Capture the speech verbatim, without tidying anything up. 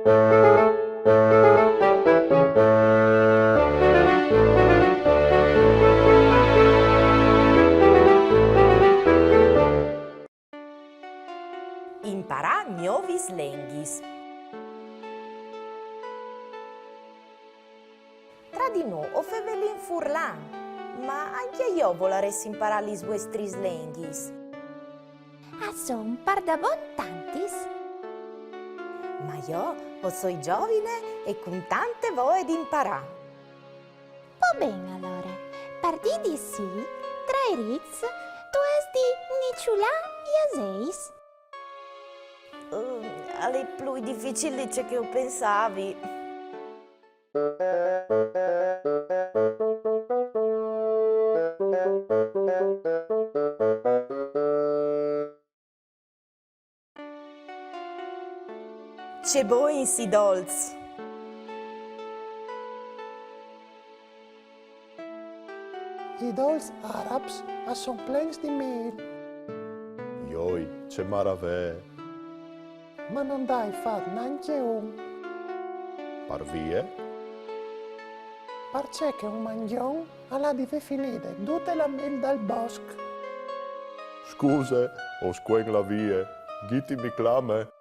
Imparâ gnovis lenghis. Tra di nô o fevelìn furlan, ma ancje jo o volarès imparâ lis vuestris lenghis. A son pardabon tantis. Ma jo o soi zovine e cun tante voie di imparâ. Po ben alore, par dî di sì, tra i riçs tu âs di niçulâ i aseis. Mm, al è plui dificil di ce che o pensavi. Ce bogns i dolçs! I dolçs arabs a son plens di mîl. Joi, ce maravee! Ma no 'nd ai fat nancje un. Par vie? Parcè che un mangjon al à di vê finide dute la mîl dal bosc. Scuse, o scuen lâ vie, Ghiti mi clame.